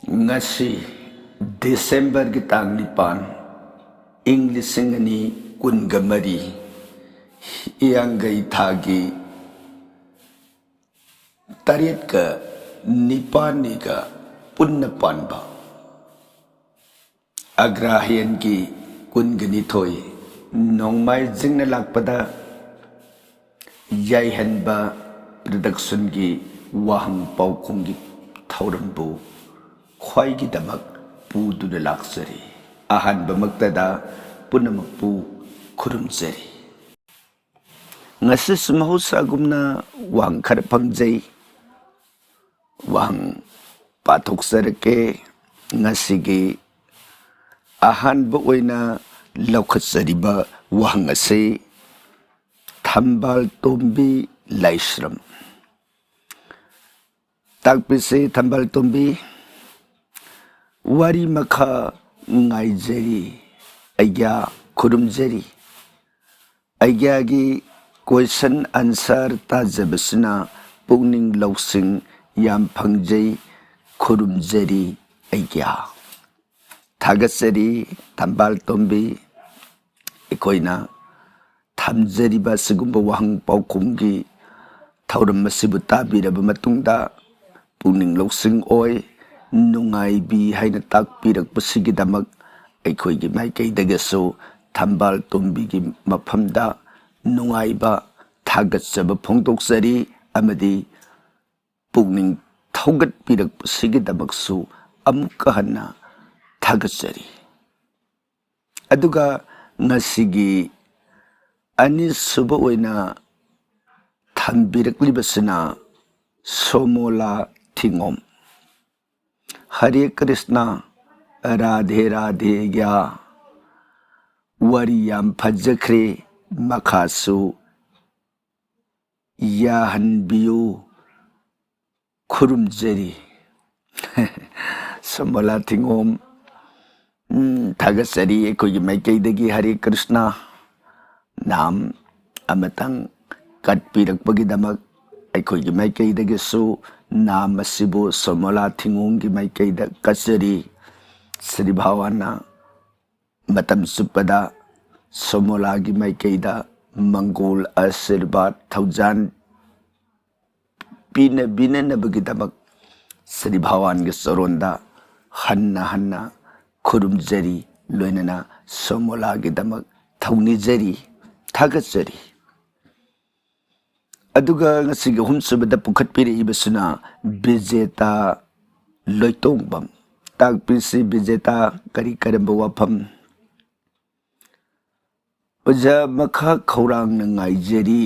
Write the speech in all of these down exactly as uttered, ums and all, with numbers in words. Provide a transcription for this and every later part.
ꯉꯁꯤ ꯗꯤꯁꯦꯝꯕꯔꯒꯤ ꯇꯥꯡ ꯅꯤꯄꯥꯟ, ꯏꯪ ꯂꯤꯁꯤꯡ ꯑꯅꯤ ꯀꯨꯟꯒ ꯃꯔꯤ, ꯍꯤꯌꯥꯡꯒꯩ ꯊꯥꯒꯤ ꯇꯔꯦꯠꯀ ꯅꯤꯄꯥꯜꯅꯤꯒ ꯄꯨꯟꯅ ꯄꯥꯟꯕ ꯑꯒ꯭ꯔꯥꯍꯌꯟꯒꯤ ꯀꯨꯟꯒ ꯅꯤꯊꯣꯏ ꯅꯣꯡꯃꯥꯏꯖꯤꯡꯅ ꯂꯥꯛꯄꯗ ꯌꯥꯏꯍꯟꯕ ꯄ꯭ꯔꯗꯛꯁꯟꯒꯤ ꯋꯥꯍꯪ ꯄꯥꯎꯈꯨꯝꯒꯤ ꯊꯧꯔꯝꯕꯨ ꯈ꯭ꯋꯥꯏꯒꯤꯗꯃꯛ ꯄꯨꯗꯨꯅ ꯂꯥꯛꯆꯔꯤ꯫ ꯑꯍꯥꯟꯕꯃꯛꯇꯗ ꯄꯨꯝꯅꯃꯛꯄꯨ ꯈꯨꯔꯨꯝꯖꯔꯤ꯫ ꯉꯁꯤꯁꯨ ꯃꯍꯧꯁꯥꯒꯨꯝꯅ ꯋꯥꯍꯪ ꯈꯔ ꯐꯪꯖꯩ꯫ ꯋꯥꯍꯪ ꯄꯥꯊꯣꯛꯆꯔꯛꯀꯦ꯫ ꯉꯁꯤꯒꯤ ꯑꯍꯥꯟꯕ ꯑꯣꯏꯅ ꯂꯧꯈꯠꯆꯔꯤꯕ ꯋꯥꯍꯪ ꯑꯁꯤ ꯊꯝꯕꯥꯜ ꯇꯣꯝꯕꯤ ꯂꯥꯏꯁ꯭ꯔꯝ꯫ ꯇꯥꯛꯄꯤꯁꯤ ꯊꯝꯕꯥꯜ ꯇꯣꯝꯕꯤ, ꯋꯥꯔꯤ ꯃꯈꯥ ꯉꯥꯏꯖꯔꯤ꯫ ꯑꯩꯒ꯭ꯌꯥ ꯈꯨꯔꯨꯝꯖꯔꯤ꯫ ꯑꯩꯒ꯭ꯌꯥꯒꯤ question answer ꯇꯥꯖꯕꯁꯤꯅ ꯄꯨꯛꯅꯤꯡ ꯂꯧꯁꯤꯡ ꯌꯥꯝ ꯐꯪꯖꯩ꯫ ꯈꯨꯔꯨꯝꯖꯔꯤ ꯑꯩꯒ꯭ꯌꯥ꯫ ꯊꯥꯒꯠꯆꯔꯤ ꯊꯝꯕꯥꯜ ꯇꯣꯝꯕꯤ꯫ ꯑꯩꯈꯣꯏꯅ ꯊꯝꯖꯔꯤꯕ ꯑꯁꯤꯒꯨꯝꯕ ꯋꯥꯍꯪ ꯄꯥꯎꯈꯨꯝꯒꯤ ꯊꯧꯔꯝ ꯑꯁꯤꯕꯨ ꯇꯥꯕꯤꯔꯕ ꯃꯇꯨꯡꯗ ꯄꯨꯛꯅꯤꯡ ꯂꯧꯁꯤꯡ ꯑꯣꯏ, ꯅꯨꯡꯉꯥꯏꯕꯤ ꯍꯥꯏꯅ ꯇꯥꯛꯄꯤꯔꯛꯄꯁꯤꯒꯤꯗꯃꯛ ꯑꯩꯈꯣꯏꯒꯤ ꯃꯥꯏꯀꯩꯗꯒꯤꯁꯨ ꯊꯝꯕꯥꯜ ꯇꯣꯝꯕꯤꯒꯤ ꯃꯐꯝꯗ ꯅꯨꯡꯉꯥꯏꯕ ꯊꯥꯒꯠꯆꯕ ꯐꯣꯡꯗꯣꯛꯆꯔꯤ ꯑꯃꯗꯤ ꯄꯨꯛꯅꯤꯡ ꯊꯧꯒꯠꯄꯤꯔꯛꯄꯁꯤꯒꯤꯗꯃꯛꯁꯨ ꯑꯃꯨꯛꯀ ꯍꯟꯅ ꯊꯥꯒꯠꯆꯔꯤ꯫ ꯑꯗꯨꯒ ꯉꯁꯤꯒꯤ ꯑꯅꯤꯁꯨꯕ ꯑꯣꯏꯅ ꯊꯝꯕꯤꯔꯛꯂꯤꯕꯁꯤꯅ ꯁꯣꯃꯣꯂꯥ ꯊꯤꯉꯣꯝ꯫ ꯍꯔꯦ ꯀ꯭ꯔꯤꯁꯅ, ꯔꯥꯙꯦ ꯔꯥꯙꯦ ꯒ꯭ꯌꯥ꯫ ꯋꯥꯔꯤ ꯌꯥꯝ ꯐꯖꯈ꯭ꯔꯦ, ꯃꯈꯥꯁꯨ ꯌꯥꯍꯟꯕꯤꯌꯨ꯫ ꯈꯨꯔꯨꯝꯖꯔꯤ꯫ ꯁꯣꯃꯣꯂꯥ ꯊꯤꯉꯣꯝ, ꯎꯝ, ꯊꯥꯒꯠꯆꯔꯤ ꯑꯩꯈꯣꯏꯒꯤ ꯃꯥꯏꯀꯩꯗꯒꯤ꯫ ꯍꯔꯦ ꯀ꯭ꯔꯤꯁꯅ꯫ ꯅꯥꯝ ꯑꯃꯇꯪ ꯀꯠꯄꯤꯔꯛꯄꯒꯤꯗꯃꯛ ꯑꯩꯈꯣꯏꯒꯤ ꯃꯥꯏꯀꯩꯗꯒꯤꯁꯨ ꯅꯥꯝ ꯑꯁꯤꯕꯨ ꯁꯣꯃꯣꯂꯥ ꯊꯤꯡꯒꯣꯡꯒꯤ ꯃꯥꯏꯀꯩꯗ ꯀꯠꯆꯔꯤ꯫ ꯁ꯭ꯔꯤ ꯚꯒꯋꯥꯟꯅ ꯃꯇꯝ ꯆꯨꯞꯄꯗ ꯁꯣꯃꯣꯂꯥꯒꯤ ꯃꯥꯏꯀꯩꯗ ꯃꯪꯒꯣꯜ, ꯑꯥꯁꯤꯔꯕꯥꯗ, ꯊꯧꯖꯥꯟ ꯄꯤꯅꯕꯤꯅꯅꯕꯒꯤꯗꯃꯛ ꯁ꯭ꯔꯤ ꯚꯒꯋꯥꯟꯒꯤ ꯆꯔꯣꯟꯗ ꯍꯟꯅ ꯍꯟꯅ ꯈꯨꯔꯨꯝꯖꯔꯤ, ꯂꯣꯏꯅꯅ ꯁꯣꯃꯣꯂꯥꯒꯤꯗꯃꯛ ꯊꯧꯅꯤꯖꯔꯤ, ꯊꯥꯒꯠꯆꯔꯤ꯫ ꯑꯗꯨꯒ ꯉꯁꯤꯒꯤ ꯑꯍꯨꯝꯁꯨꯕꯗ ꯄꯨꯈꯠꯄꯤꯔꯛꯏꯕꯁꯤꯅ ꯕꯤꯖꯦꯇꯥ ꯂꯣꯏꯇꯣꯡꯕꯝ꯫ ꯇꯥꯛꯄꯤꯁꯤ ꯕꯤꯖꯦꯇꯥ ꯀꯔꯤ ꯀꯔꯝꯕ ꯋꯥꯐꯝ? ꯑꯣꯖꯥ ꯃꯈꯥ ꯈꯧꯔꯥꯡꯅ ꯉꯥꯏꯖꯔꯤ꯫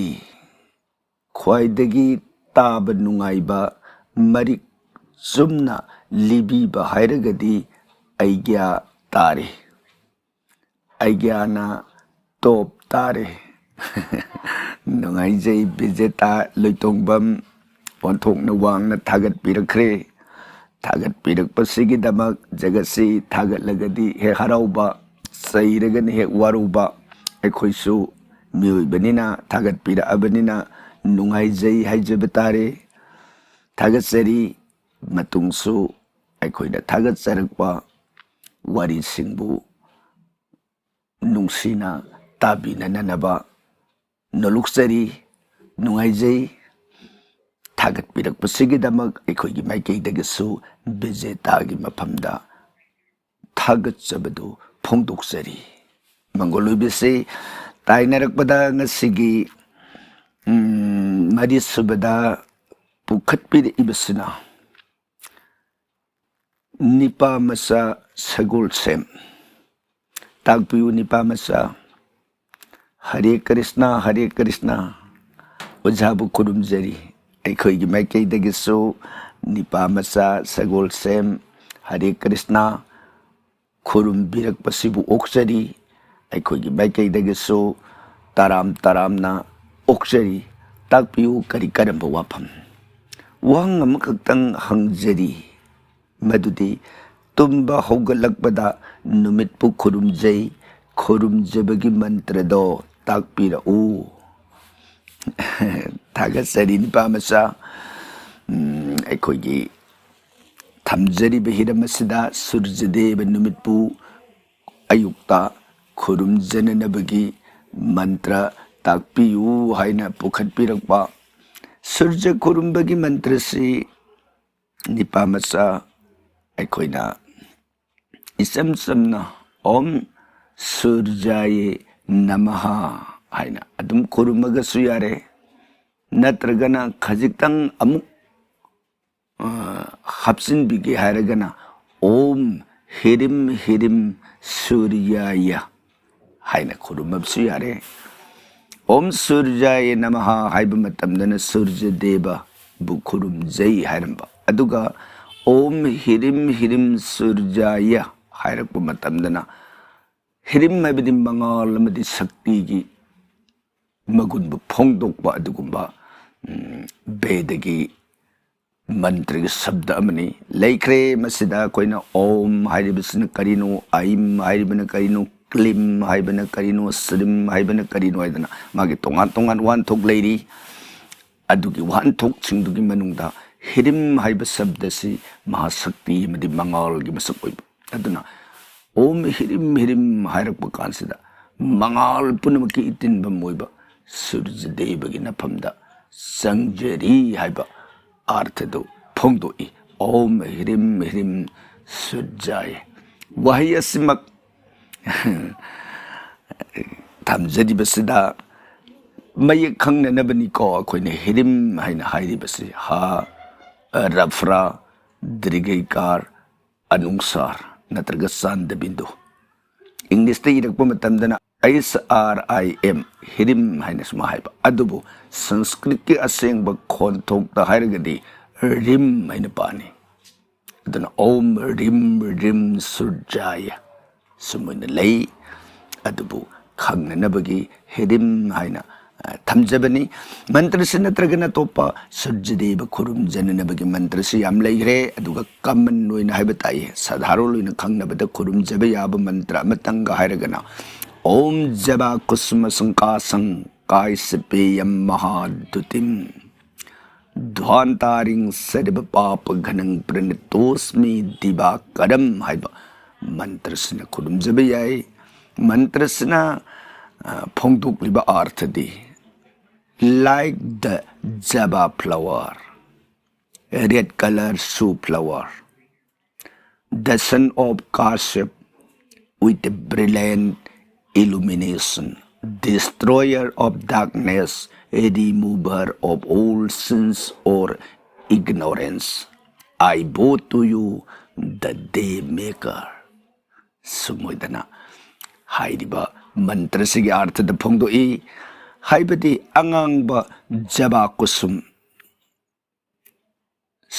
ꯈ꯭ꯋꯥꯏꯗꯒꯤ ꯇꯥꯕ ꯅꯨꯡꯉꯥꯏꯕ, ꯃꯔꯤꯛ ꯆꯨꯝꯅ ꯂꯤꯕꯤꯕ ꯍꯥꯏꯔꯒꯗꯤ ꯑꯩꯒ꯭ꯌꯥ ꯇꯥꯔꯦ꯫ ꯑꯩꯒ꯭ꯌꯥꯅ ꯇꯣꯞ ꯇꯥꯔꯦ꯫ ꯅꯨꯡꯉꯥꯏꯖꯩ ꯕꯤꯖꯦꯇꯥ ꯂꯣꯏꯇꯣꯡꯕꯝ꯫ ꯑꯣꯟꯊꯣꯛꯅ ꯋꯥꯡꯅ ꯊꯥꯒꯠꯄꯤꯔꯛꯈ꯭ꯔꯦ꯫ ꯊꯥꯒꯠꯄꯤꯔꯛꯄꯁꯤꯒꯤꯗꯃꯛ ꯖꯒꯠꯁꯤ ꯊꯥꯒꯠꯂꯒꯗꯤ ꯍꯦꯛ ꯍꯔꯥꯎꯕ, ꯆꯩꯔꯒꯅ ꯍꯦꯛ ꯋꯥꯔꯧꯕ꯫ ꯑꯩꯈꯣꯏꯁꯨ ꯃꯤꯑꯣꯏꯕꯅꯤꯅ, ꯊꯥꯒꯠꯄꯤꯔꯛꯑꯕꯅꯤꯅ ꯅꯨꯡꯉꯥꯏꯖꯩ ꯍꯥꯏꯖꯕ ꯇꯥꯔꯦ꯫ ꯊꯥꯒꯠꯆꯔꯤ꯫ ꯃꯇꯨꯡꯁꯨ ꯑꯩꯈꯣꯏꯅ ꯊꯥꯒꯠꯆꯔꯛꯄ ꯋꯥꯔꯤꯁꯤꯡꯕꯨ ꯅꯨꯡꯁꯤꯅ ꯇꯥꯕꯤꯅꯅꯕ ꯅꯣꯂꯨꯛꯆꯔꯤ, ꯅꯨꯡꯉꯥꯏꯖꯩ꯫ ꯊꯥꯒꯠꯄꯤꯔꯛꯄꯁꯤꯒꯤꯗꯃꯛ ꯑꯩꯈꯣꯏꯒꯤ ꯃꯥꯏꯀꯩꯗꯒꯤꯁꯨ ꯕꯤꯖꯦꯇꯥꯒꯤ ꯃꯐꯝꯗ ꯊꯥꯒꯠꯆꯕꯗꯨ ꯐꯣꯡꯗꯣꯛꯆꯔꯤ꯫ ꯃꯪꯒꯣꯜ ꯑꯣꯏꯕꯤꯁꯤ ꯇꯥꯏꯅꯔꯛꯄꯗ ꯉꯁꯤꯒꯤ, ꯎꯝ, ꯃꯔꯤꯁꯨꯕꯗ ꯄꯨꯈꯠꯄꯤꯔꯛꯏꯕꯁꯤꯅ ꯅꯤꯄꯥ ꯃꯆꯥ ꯁꯒꯣꯜꯁꯦꯝ꯫ ꯇꯥꯛꯄꯤꯌꯨ ꯅꯤꯄꯥ ꯃꯆꯥ꯫ ꯍꯔꯦ ꯀ꯭ꯔꯤꯁꯅ, ꯍꯔꯦ ꯀ꯭ꯔꯤꯁꯅ꯫ ꯑꯣꯖꯥꯕꯨ ꯈꯨꯔꯨꯝꯖꯔꯤ꯫ ꯑꯩꯈꯣꯏꯒꯤ ꯃꯥꯏꯀꯩꯗꯒꯤꯁꯨ ꯅꯤꯄꯥ ꯃꯆꯥ ꯁꯒꯣꯜꯁꯦꯝ ꯍꯔꯦ ꯀ꯭ꯔꯤꯁꯅ ꯈꯨꯔꯨꯝꯕꯤꯔꯛꯄꯁꯤꯕꯨ ꯑꯣꯛꯆꯔꯤ꯫ ꯑꯩꯈꯣꯏꯒꯤ ꯃꯥꯏꯀꯩꯗꯒꯤꯁꯨ ꯇꯔꯥꯝ ꯇꯔꯥꯝꯅ ꯑꯣꯛꯆꯔꯤ꯫ ꯇꯥꯛꯄꯤꯌꯨ ꯀꯔꯤ ꯀꯔꯝꯕ ꯋꯥꯐꯝ? ꯋꯥꯍꯪ ꯑꯃꯈꯛꯇꯪ ꯍꯪꯖꯔꯤ꯫ ꯃꯗꯨꯗꯤ ꯇꯨꯝꯕ ꯍꯧꯒꯠꯂꯛꯄꯗ ꯅꯨꯃꯤꯠꯄꯨ ꯈꯨꯔꯨꯝꯖꯩ, ꯈꯨꯔꯨꯝꯖꯕꯒꯤ ꯃꯟꯇ꯭ꯔꯗꯣ ꯇꯥꯛꯄꯤꯔꯛꯎ꯫ ꯊꯥꯒꯠꯆꯔꯤ ꯅꯤꯄꯥ ꯃꯆꯥ꯫ ꯎꯝ, ꯑꯩꯈꯣꯏꯒꯤ ꯊꯝꯖꯔꯤꯕ ꯍꯤꯔꯝ ꯑꯁꯤꯗ ꯁꯨꯔꯖꯗꯦꯕ ꯅꯨꯃꯤꯠꯄꯨ ꯑꯌꯨꯛꯇ ꯈꯨꯔꯨꯝꯖꯅꯅꯕꯒꯤ ꯃꯟꯇ꯭ꯔ ꯇꯥꯛꯄꯤꯌꯨ ꯍꯥꯏꯅ ꯄꯨꯈꯠꯄꯤꯔꯛꯄ꯫ ꯁꯨꯔꯖ ꯈꯨꯔꯨꯝꯕꯒꯤ ꯃꯟꯇ꯭ꯔꯁꯤ ꯅꯤꯄꯥ ꯃꯆꯥ ꯑꯩꯈꯣꯏꯅ ꯏꯆꯝ ꯆꯝꯅ "ꯑꯣꯝ ꯁꯨꯔꯖꯥꯌꯦ ꯅꯃꯍ" ꯍꯥꯏꯅ ꯑꯗꯨꯝ ꯈꯨꯔꯨꯝꯃꯒꯁꯨ ꯌꯥꯔꯦ, ꯅꯠꯇ꯭ꯔꯒꯅ ꯈꯖꯤꯛꯇꯪ ꯑꯃꯨꯛ, ꯑ, ꯍꯥꯞꯆꯤꯟꯕꯤꯒꯦ ꯍꯥꯏꯔꯒꯅ "ꯑꯣꯝ ꯍꯤꯔꯤꯝ ꯍꯤꯔꯤꯝ ꯁꯨꯔꯌꯥꯌ" ꯍꯥꯏꯅ ꯈꯨꯔꯨꯝꯃꯕꯁꯨ ꯌꯥꯔꯦ꯫ "ꯑꯣꯝ ꯁꯨꯔꯖꯥꯌꯦ ꯅꯃꯍ" ꯍꯥꯏꯕ ꯃꯇꯝꯗꯅ ꯁꯨꯔꯖ ꯗꯦꯕꯕꯨ ꯈꯨꯔꯨꯝꯖꯩ ꯍꯥꯏꯔꯝꯕ, ꯑꯗꯨꯒ "ꯑꯣꯝ ꯍꯤꯔꯤꯝ ꯍꯤꯔꯤꯝ ꯁꯨꯔꯖꯥꯌ" ꯍꯥꯏꯔꯛꯄ ꯃꯇꯝꯗꯅ ꯍꯤꯔꯤꯝ ꯍꯥꯏꯕꯗꯤ ꯃꯉꯥꯜ ꯑꯃꯗꯤ ꯁꯛꯇꯤꯒꯤ ꯃꯒꯨꯟꯕꯨ ꯐꯣꯡꯗꯣꯛꯄ ꯑꯗꯨꯒꯨꯝꯕ, ꯎꯝ, ꯕꯦꯗꯒꯤ ꯃꯟꯇ꯭ꯔꯒꯤ ꯁꯕꯗ ꯑꯃꯅꯤ꯫ ꯂꯩꯈ꯭ꯔꯦ꯫ ꯃꯁꯤꯗ ꯑꯩꯈꯣꯏꯅ "ꯑꯣꯝ" ꯍꯥꯏꯔꯤꯕꯁꯤꯅ ꯀꯔꯤꯅꯣ, "ꯑꯥꯏꯝ" ꯍꯥꯏꯔꯤꯕꯅ ꯀꯔꯤꯅꯣ, "ꯀ꯭ꯂꯤꯝ" ꯍꯥꯏꯕꯅ ꯀꯔꯤꯅꯣ, "ꯁ꯭ꯔꯤꯝ" ꯍꯥꯏꯕꯅ ꯀꯔꯤꯅꯣ ꯍꯥꯏꯗꯅ ꯃꯥꯒꯤ ꯇꯣꯉꯥꯟ ꯇꯣꯉꯥꯟ ꯋꯥꯍꯟꯊꯣꯛ ꯂꯩꯔꯤ꯫ ꯑꯗꯨꯒꯤ ꯋꯥꯍꯟꯊꯣꯛꯁꯤꯡꯗꯨꯒꯤ ꯃꯅꯨꯡꯗ ꯍꯤꯔꯤꯝ ꯍꯥꯏꯕ ꯁꯕꯗꯁꯤ ꯃꯍꯥꯁꯛꯇꯤ ꯑꯃꯗꯤ ꯃꯉꯥꯜꯒꯤ ꯃꯁꯛ ꯑꯣꯏꯕ꯫ ꯑꯗꯨꯅ "ꯑꯣꯝ ꯍꯤꯔꯤꯝ ꯍꯤꯔꯤꯝ" ꯍꯥꯏꯔꯛꯄ ꯀꯥꯟꯁꯤꯗ ꯃꯉꯥꯜ ꯄꯨꯝꯅꯃꯛꯀꯤ ꯏꯇꯤꯟꯐꯝ ꯑꯣꯏꯕ ꯁꯨꯔꯖꯗꯦꯕꯒꯤ ꯅꯐꯝꯗ ꯆꯪꯖꯔꯤ ꯍꯥꯏꯕ ꯑꯥꯔꯊꯗꯨ ꯐꯣꯡꯗꯣꯛꯏ꯫ "ꯑꯣꯝ ꯍꯤꯔꯤꯝ ꯍꯤꯔꯤꯝ ꯁꯨꯔꯖꯥꯌ"꯫ ꯋꯥꯍꯩ ꯑꯁꯤꯃꯛ ꯊꯝꯖꯔꯤꯕꯁꯤꯗ ꯃꯌꯦꯛ ꯈꯪꯅꯅꯕꯅꯤꯀꯣ ꯑꯩꯈꯣꯏꯅ ꯍꯤꯔꯤꯝ ꯍꯥꯏꯅ ꯍꯥꯏꯔꯤꯕꯁꯤ꯫ ꯍꯥ, ꯔꯐ꯭ꯔꯥ, ꯗ꯭ꯔꯤꯒꯩꯀꯥꯔ, ꯑꯅꯨꯡꯁꯥꯔ ꯅꯠꯇ꯭ꯔꯒ ꯆꯥꯟꯗꯕꯤꯟꯗꯨ꯫ ꯏꯪꯂꯤꯁꯇ ꯏꯔꯛꯄ ꯃꯇꯝꯗꯅ "ꯑꯩꯆ ꯑꯥꯔ ꯑꯥꯏ ꯑꯦꯝ", ꯍꯤꯔꯤꯝ ꯍꯥꯏꯅ ꯁꯨꯃꯥꯏ ꯍꯥꯏꯕ꯫ ꯑꯗꯨꯕꯨ ꯁꯪꯁꯀ꯭ꯔꯤꯠꯀꯤ ꯑꯁꯦꯡꯕ ꯈꯣꯟꯊꯣꯛꯇ ꯍꯥꯏꯔꯒꯗꯤ ꯔꯤꯝ ꯍꯥꯏꯅ ꯄꯥꯅꯤ꯫ ꯑꯗꯨꯅ "ꯑꯣꯝ ꯔꯤꯝ ꯔꯤꯝ ꯁꯨꯔꯖꯥꯌ" ꯁꯨꯃꯥꯏꯅ ꯂꯩ꯫ ꯑꯗꯨꯕꯨ ꯈꯪꯅꯅꯕꯒꯤ ꯍꯤꯔꯤꯝ ꯍꯥꯏꯅ, ꯑ, ꯊꯝꯖꯕꯅꯤ꯫ ꯃꯟꯇ꯭ꯔꯁꯤ ꯅꯠꯇ꯭ꯔꯒꯅ ꯑꯇꯣꯞꯄ ꯁꯨꯔꯖꯗꯦꯕ ꯈꯨꯔꯨꯝꯖꯅꯅꯕꯒꯤ ꯃꯟꯇ꯭ꯔꯁꯤ ꯌꯥꯝ ꯂꯩꯈ꯭ꯔꯦ꯫ ꯑꯗꯨꯒ ꯀꯃꯟ ꯑꯣꯏꯅ ꯍꯥꯏꯕ ꯇꯥꯏ, ꯁꯥꯙꯥꯔꯣꯟ ꯑꯣꯏꯅ ꯈꯪꯅꯕꯗ ꯈꯨꯔꯨꯝꯖꯕ ꯌꯥꯕ ꯃꯟꯇ꯭ꯔ ꯑꯃꯇꯪꯒ ꯍꯥꯏꯔꯒꯅ "ꯑꯣꯝ ꯖꯕꯥ ꯀꯨꯁꯨꯃ ꯁꯪꯀꯥꯁꯪ" ꯀꯥꯏꯁꯄꯦꯌꯝ ꯃꯍꯥꯗꯨꯇꯤꯝ ꯙ꯭ꯋꯥꯟꯇꯥꯔꯤꯡ ꯁꯔꯕ ꯄꯥꯄ ꯘꯅꯪ ꯄ꯭ꯔꯅꯇꯣꯁꯃꯤ ꯗꯤꯕꯥꯀꯔꯝ ꯍꯥꯏꯕ ꯃꯟꯇ꯭ꯔꯁꯤꯅ ꯈꯨꯔꯨꯝꯖꯕ ꯌꯥꯏ꯫ ꯃꯟꯇ꯭ꯔꯁꯤꯅ, ꯑ, ꯐꯣꯡꯗꯣꯛꯂꯤꯕ ꯑꯥꯔꯊꯗꯤ, like the java flower, red color shoe flower, the son of Kashyap with a brilliant illumination, destroyer of darkness, remover of all sins or ignorance. I bow to you, the day maker. ꯁꯨꯝ ꯑꯣꯏꯗꯅ ꯍꯥꯏꯔꯤꯕ ꯃꯟꯇ꯭ꯔꯁꯤꯒꯤ ꯑꯥꯔꯊꯗ ꯐꯣꯡꯗꯣꯛꯏ꯫ ꯍꯥꯏꯕꯗꯤ ꯑꯉꯥꯡꯕ ꯖꯕꯥ ꯀꯨꯁꯨꯝ,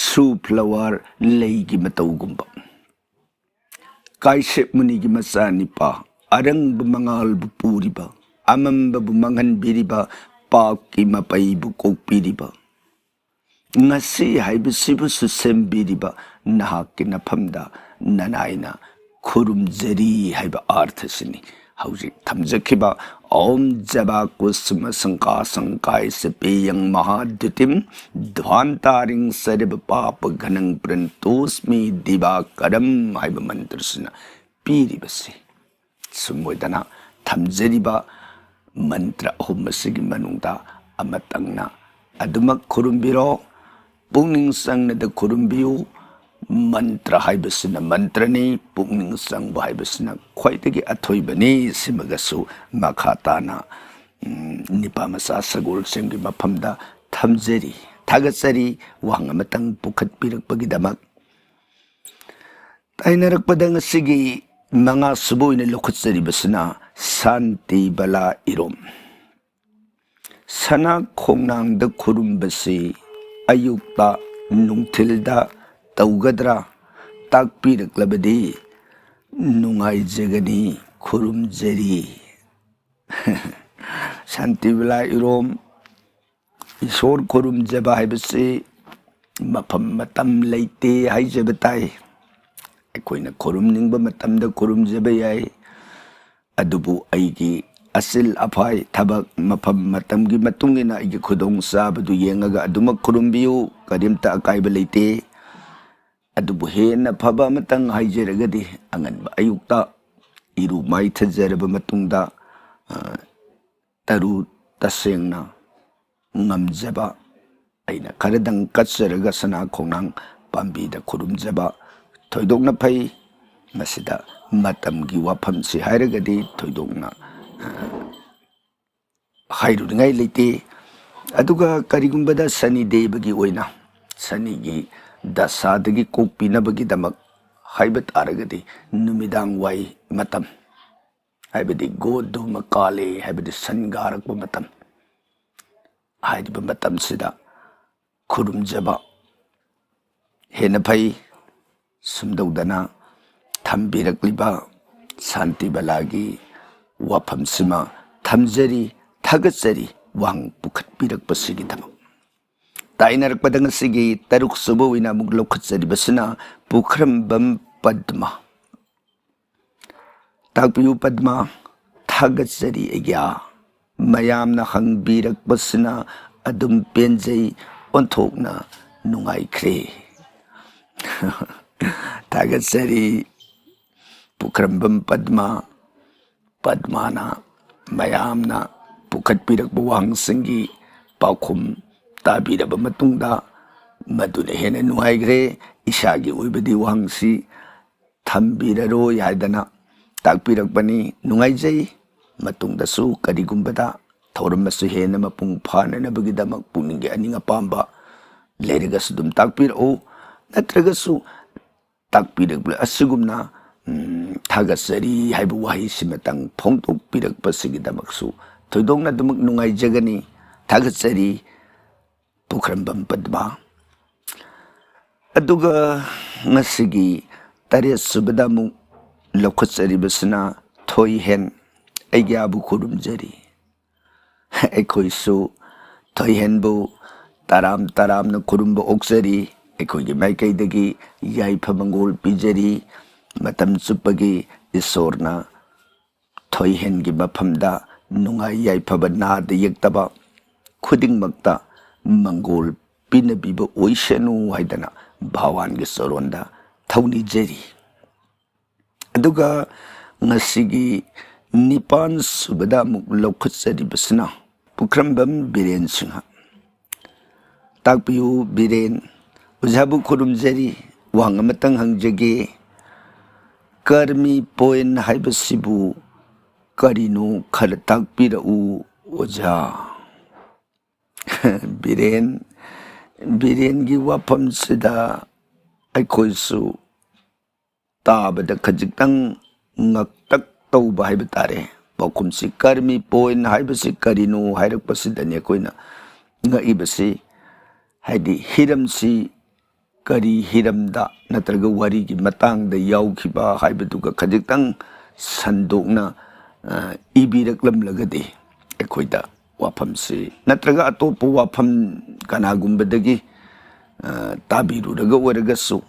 ꯁꯨ flower, ꯂꯩꯒꯤ ꯃꯇꯧꯒꯨꯝꯕ꯫ ꯀꯥꯏꯁꯦꯞ ꯃꯨꯅꯤꯒꯤ ꯃꯆꯥꯅꯤꯄꯥ, ꯑꯔꯪꯕ ꯃꯉꯥꯜꯕꯨ ꯄꯨꯔꯤꯕ, ꯑꯃꯝꯕꯕꯨ ꯃꯥꯡꯍꯟꯕꯤꯔꯤꯕ, ꯄꯥꯞꯀꯤ ꯃꯄꯩꯕꯨ ꯀꯣꯛꯄꯤꯔꯤꯕ, ꯉꯁꯤ ꯍꯥꯏꯕꯁꯤꯕꯨꯁꯨ ꯁꯦꯝꯕꯤꯔꯤꯕ ꯅꯍꯥꯛꯀꯤ ꯅꯐꯝꯗ ꯅꯅꯥꯏꯅ ꯈꯨꯔꯨꯝꯖꯔꯤ ꯍꯥꯏꯕ ꯑꯥꯔꯊꯁꯤꯅꯤ ꯍꯧꯖꯤꯛ ꯊꯝꯖꯈꯤꯕ "ꯑꯣꯝ ꯖꯕꯥ ꯀꯨꯁꯨꯃ ꯁꯪꯀꯥ ꯁꯪꯀꯥꯏ ꯁꯄꯦꯌꯪ ꯃꯍꯥꯗ꯭ꯌꯨꯇꯤꯝ ꯙ꯭ꯋꯥꯟꯇꯥꯔꯤꯡ ꯁꯔꯕ ꯄꯥꯄ ꯘꯅꯪ ꯄ꯭ꯔꯟꯇꯣꯁꯃꯤ ꯗꯤꯕꯥꯀꯔꯝ" ꯍꯥꯏꯕ ꯃꯟꯇ꯭ꯔꯁꯤꯅ ꯄꯤꯔꯤꯕꯁꯤ꯫ ꯁꯨꯝ ꯑꯣꯏꯗꯅ ꯊꯝꯖꯔꯤꯕ ꯃꯟꯇ꯭ꯔ ꯑꯍꯨꯝ ꯑꯁꯤꯒꯤ ꯃꯅꯨꯡꯗ ꯑꯃꯇꯪꯅ ꯑꯗꯨꯃꯛ ꯈꯨꯔꯨꯝꯕꯤꯔꯣ꯫ ꯄꯨꯛꯅꯤꯡ ꯆꯪꯅꯗ ꯈꯨꯔꯨꯝꯕꯤꯌꯨ꯫ ꯃꯟꯇ꯭ꯔ ꯍꯥꯏꯕꯁꯤꯅ ꯃꯟꯇ꯭ꯔꯅꯤ, ꯄꯨꯛꯅꯤꯡ ꯆꯪꯕ ꯍꯥꯏꯕꯁꯤꯅ ꯈ꯭ꯋꯥꯏꯗꯒꯤ ꯑꯊꯣꯏꯕꯅꯤ꯫ ꯁꯤꯃꯒꯁꯨ ꯃꯈꯥ ꯇꯥꯅ, ꯎꯝ, ꯅꯤꯄꯥ ꯃꯆꯥ ꯁꯒꯣꯜꯁꯦꯝꯒꯤ ꯃꯐꯝꯗ ꯊꯝꯖꯔꯤ꯫ ꯊꯥꯒꯠꯆꯔꯤ, ꯋꯥꯍꯪ ꯑꯃꯇꯪ ꯄꯨꯈꯠꯄꯤꯔꯛꯄꯒꯤꯗꯃꯛ꯫ ꯇꯥꯏꯅꯔꯛꯄꯗ ꯉꯁꯤꯒꯤ ꯃꯉꯥꯁꯨꯕ ꯑꯣꯏꯅ ꯂꯧꯈꯠꯆꯔꯤꯕꯁꯤꯅ ꯁꯥꯟꯇꯤ ꯕꯂꯥ ꯏꯔꯣꯝ꯫ ꯁꯅꯥ ꯈꯣꯡꯅꯥꯡꯗ ꯈꯨꯔꯨꯝꯕꯁꯤ ꯑꯌꯨꯛꯇ, ꯅꯨꯡꯊꯤꯜꯗ ꯇꯧꯒꯗ꯭ꯔꯥ? ꯇꯥꯛꯄꯤꯔꯛꯂꯕꯗꯤ ꯅꯨꯡꯉꯥꯏꯖꯒꯅꯤ꯫ ꯈꯨꯔꯨꯝꯖꯔꯤ꯫ ꯁꯥꯟꯇꯤ ꯕꯂꯥ ꯏꯔꯣꯝ, ꯏꯁꯣꯔ ꯈꯨꯔꯨꯝꯖꯕ ꯍꯥꯏꯕꯁꯤ ꯃꯐꯝ ꯃꯇꯝ ꯂꯩꯇꯦ ꯍꯥꯏꯖꯕ ꯇꯥꯏ꯫ ꯑꯩꯈꯣꯏꯅ ꯈꯨꯔꯨꯝꯅꯤꯡꯕ ꯃꯇꯝꯗ ꯈꯨꯔꯨꯝꯖꯕ ꯌꯥꯏ꯫ ꯑꯗꯨꯕꯨ ꯑꯩꯒꯤ ꯑꯆꯤꯜ ꯑꯐꯥꯏ, ꯊꯕꯛ, ꯃꯐꯝ, ꯃꯇꯝꯒꯤ ꯃꯇꯨꯡ ꯏꯟꯅ ꯑꯩꯒꯤ ꯈꯨꯗꯣꯡ ꯆꯥꯕꯗꯨ ꯌꯦꯡꯉꯒ ꯑꯗꯨꯃꯛ ꯈꯨꯔꯨꯝꯕꯤꯌꯨ, ꯀꯔꯤꯝꯇ ꯑꯀꯥꯏꯕ ꯂꯩꯇꯦ꯫ ꯑꯗꯨꯕꯨ ꯍꯦꯟꯅ ꯐꯕ ꯑꯃꯇꯪ ꯍꯥꯏꯖꯔꯒꯗꯤ, ꯑꯉꯟꯕ ꯑꯌꯨꯛꯇ ꯏꯔꯨ ꯃꯥꯏꯊꯖꯔꯕ ꯃꯇꯨꯡꯗ, ꯑ, ꯇꯔꯨ ꯇꯁꯦꯡꯅ ꯉꯝꯖꯕ, ꯑꯩꯅ ꯈꯔꯗꯪ ꯀꯠꯆꯔꯒ ꯁꯅꯥ ꯈꯣꯡꯅꯥꯡ ꯄꯥꯝꯕꯤꯗ ꯈꯨꯔꯨꯝꯖꯕ ꯊꯣꯏꯗꯣꯛꯅ ꯐꯩ꯫ ꯃꯁꯤꯗ ꯃꯇꯝꯒꯤ ꯋꯥꯐꯝꯁꯤ ꯍꯥꯏꯔꯒꯗꯤ ꯊꯣꯏꯗꯣꯛꯅ, ꯑ, ꯍꯥꯏꯔꯨꯅꯤꯡꯉꯥꯏ ꯂꯩꯇꯦ꯫ ꯑꯗꯨꯒ ꯀꯔꯤꯒꯨꯝꯕꯗ ꯁꯅꯤ ꯗꯦꯕꯒꯤ ꯑꯣꯏꯅ, ꯁꯅꯤꯒꯤ ꯗꯁꯥꯗꯒꯤ ꯀꯣꯛꯄꯤꯅꯕꯒꯤꯗꯃꯛ ꯍꯥꯏꯕ ꯇꯥꯔꯒꯗꯤ, ꯅꯨꯃꯤꯗꯥꯡ ꯋꯥꯏ ꯃꯇꯝ, ꯍꯥꯏꯕꯗꯤ ꯒꯣꯗꯨꯃ ꯀꯥꯂꯦ, ꯍꯥꯏꯕꯗꯤ ꯁꯟꯒꯥꯔꯛꯄ ꯃꯇꯝ, ꯍꯥꯏꯔꯤꯕ ꯃꯇꯝꯁꯤꯗ ꯈꯨꯔꯨꯝꯖꯕ ꯍꯦꯟꯅ ꯐꯩ꯫ ꯁꯨꯝꯗꯧꯗꯅ ꯊꯝꯕꯤꯔꯛꯂꯤꯕ ꯁꯥꯟꯇꯤ ꯕꯂꯥꯒꯤ ꯋꯥꯐꯝꯁꯤꯃ ꯊꯝꯖꯔꯤ, ꯊꯥꯒꯠꯆꯔꯤ, ꯋꯥꯍꯪ ꯄꯨꯈꯠꯄꯤꯔꯛꯄꯁꯤꯒꯤꯗꯃꯛ꯫ ꯇꯥꯏꯅꯔꯛꯄꯗ ꯉꯁꯤꯒꯤ ꯇꯔꯨꯛ ꯁꯨꯕ ꯑꯣꯏꯅ ꯑꯃꯨꯛ ꯂꯧꯈꯠꯆꯔꯤꯕꯁꯤꯅ ꯄꯨꯈ꯭ꯔꯝꯕꯝ ꯄꯗꯃ꯫ ꯇꯥꯛꯄꯤꯌꯨ ꯄꯗꯃ, ꯊꯥꯒꯠꯆꯔꯤ ꯑꯩꯒꯤ꯫ ꯃꯌꯥꯝꯅ ꯍꯪꯕꯤꯔꯛꯄꯁꯤꯅ ꯑꯗꯨꯝ ꯄꯦꯟꯖꯩ, ꯑꯣꯟꯊꯣꯛꯅ ꯅꯨꯡꯉꯥꯏꯈ꯭ꯔꯦ꯫ ꯊꯥꯒꯠꯆꯔꯤ ꯄꯨꯈ꯭ꯔꯝꯕꯝ ꯄꯗꯃ꯫ ꯄꯗꯃꯅ ꯃꯌꯥꯝꯅ ꯄꯨꯈꯠꯄꯤꯔꯛꯄ ꯋꯥꯍꯪꯁꯤꯡꯒꯤ ꯄꯥꯎꯈꯨꯝ ꯇꯥꯕꯤꯔꯕ ꯃꯇꯨꯡꯗ, ꯃꯗꯨꯅ ꯍꯦꯟꯅ ꯅꯨꯡꯉꯥꯏꯈ꯭ꯔꯦ꯫ ꯏꯁꯥꯒꯤ ꯑꯣꯏꯕꯗꯤ ꯋꯥꯍꯪꯁꯤ ꯊꯝꯕꯤꯔꯔꯣꯏ ꯍꯥꯏꯗꯅ ꯇꯥꯛꯄꯤꯔꯛꯄꯅꯤ꯫ ꯅꯨꯡꯉꯥꯏꯖꯩ꯫ ꯃꯇꯨꯡꯗꯁꯨ ꯀꯔꯤꯒꯨꯝꯕꯗ ꯊꯧꯔꯝ ꯑꯁꯤ ꯍꯦꯟꯅ ꯃꯄꯨꯡ ꯐꯥꯅꯅꯕꯒꯤꯗꯃꯛ ꯄꯨꯛꯅꯤꯡꯒꯤ ꯑꯅꯤꯡ ꯑꯄꯥꯝꯕ ꯂꯩꯔꯒꯁꯨ ꯑꯗꯨꯝ ꯇꯥꯛꯄꯤꯔꯛꯎ꯫ ꯅꯠꯇ꯭ꯔꯒꯁꯨ ꯇꯥꯛꯄꯤꯔꯛꯄ ꯑꯁꯤꯒꯨꯝꯅ, ꯎꯝ, ꯊꯥꯒꯠꯆꯔꯤ ꯍꯥꯏꯕ ꯋꯥꯍꯩꯁꯤꯃꯇꯪ ꯐꯣꯡꯗꯣꯛꯄꯤꯔꯛꯄꯁꯤꯒꯤꯗꯃꯛꯁꯨ ꯊꯣꯏꯗꯣꯛꯅ ꯑꯗꯨꯃꯛ ꯅꯨꯡꯉꯥꯏꯖꯒꯅꯤ꯫ ꯊꯥꯒꯠꯆꯔꯤ ꯄꯨꯈ꯭ꯔꯝꯕꯝ ꯄꯗꯃ꯫ ꯑꯗꯨꯒ ꯉꯁꯤꯒꯤ ꯇꯔꯦꯠ ꯁꯨꯕꯗ ꯑꯃꯨꯛ ꯂꯧꯈꯠꯆꯔꯤꯕꯁꯤꯅ ꯊꯣꯏꯍꯦꯟ ꯑꯩꯒꯤꯌꯥꯕꯨ ꯈꯨꯔꯨꯝꯖꯔꯤ꯫ ꯑꯩꯈꯣꯏꯁꯨ ꯊꯣꯏꯍꯦꯟꯕꯨ ꯇꯔꯥꯝ ꯇꯔꯥꯝꯅ ꯈꯨꯔꯨꯝꯕ ꯑꯣꯛꯆꯔꯤ꯫ ꯑꯩꯈꯣꯏꯒꯤ ꯃꯥꯏꯀꯩꯗꯒꯤ ꯌꯥꯏꯐ ꯃꯪꯒꯣꯜ ꯄꯤꯖꯔꯤ꯫ ꯃꯇꯝ ꯆꯨꯞꯄꯒꯤ ꯏꯁꯣꯔꯅ ꯊꯣꯏꯍꯦꯟꯒꯤ ꯃꯐꯝꯗ ꯅꯨꯡꯉꯥꯏ ꯌꯥꯏꯐꯕ ꯅꯥꯗ ꯌꯦꯛꯇꯕ ꯈꯨꯗꯤꯡꯃꯛꯇ ꯃꯪꯒꯣꯜ ꯄꯤꯅꯕꯤꯕ ꯑꯣꯏꯁꯅꯨ ꯍꯥꯏꯗꯅ ꯚꯒꯋꯥꯟꯒꯤ ꯆꯔꯣꯟꯗ ꯊꯧꯅꯤꯖꯔꯤ꯫ ꯑꯗꯨꯒ ꯉꯁꯤꯒꯤ ꯅꯤꯄꯥꯟ ꯁꯨꯕꯗ ꯑꯃꯨꯛ ꯂꯧꯈꯠꯆꯔꯤꯕꯁꯤꯅ ꯄꯨꯈ꯭ꯔꯝꯕꯝ ꯕꯤꯔꯦꯟ ꯁꯤꯡꯍ꯫ ꯇꯥꯛꯄꯤꯌꯨ ꯕꯤꯔꯦꯟ꯫ ꯑꯣꯖꯥꯕꯨ ꯈꯨꯔꯨꯝꯖꯔꯤ꯫ ꯋꯥꯍꯪ ꯑꯃꯇꯪ ꯍꯪꯖꯒꯦ꯫ ꯀꯔꯃꯤ ꯄꯣꯏꯟ ꯍꯥꯏꯕꯁꯤꯕꯨ ꯀꯔꯤꯅꯣ, ꯈꯔ ꯇꯥꯛꯄꯤꯔꯛꯎ ꯑꯣꯖꯥ꯫ ꯕꯤꯔꯦꯟ, ꯕꯤꯔꯦꯟꯒꯤ ꯋꯥꯐꯝꯁꯤꯗ ꯑꯩꯈꯣꯏꯁꯨ ꯇꯥꯕꯗ ꯈꯖꯤꯛꯇꯪ ꯉꯛꯇꯛ ꯇꯧꯕ ꯍꯥꯏꯕ ꯇꯥꯔꯦ꯫ ꯄꯥꯎꯈꯨꯝꯁꯤ ꯀꯔꯃꯤ ꯄꯣꯏꯟ ꯍꯥꯏꯕꯁꯤ ꯀꯔꯤꯅꯣ ꯍꯥꯏꯔꯛꯄꯁꯤꯗꯅꯤ ꯑꯩꯈꯣꯏꯅ ꯉꯛꯏꯕꯁꯤ꯫ ꯍꯥꯏꯗꯤ ꯍꯤꯔꯝꯁꯤ ꯀꯔꯤ ꯍꯤꯔꯝꯗ ꯅꯠꯇ꯭ꯔꯒ ꯋꯥꯔꯤꯒꯤ ꯃꯇꯥꯡꯗ ꯌꯥꯎꯈꯤꯕ ꯍꯥꯏꯕꯗꯨꯒ ꯈꯖꯤꯛꯇꯪ ꯁꯟꯗꯣꯛꯅ, ꯑ, ꯏꯕꯤꯔꯛꯂꯝꯂꯒꯗꯤ ꯑꯩꯈꯣꯏꯗ ꯋꯥꯐꯝꯁꯤ ꯅꯠꯇ꯭ꯔꯒ ꯑꯇꯣꯞꯄ ꯋꯥꯐꯝ ꯀꯅꯥꯒꯨꯝꯕꯗꯒꯤ, ꯑ, ꯇꯥꯕꯤꯔꯨꯔꯒ ꯑꯣꯏꯔꯒꯁꯨ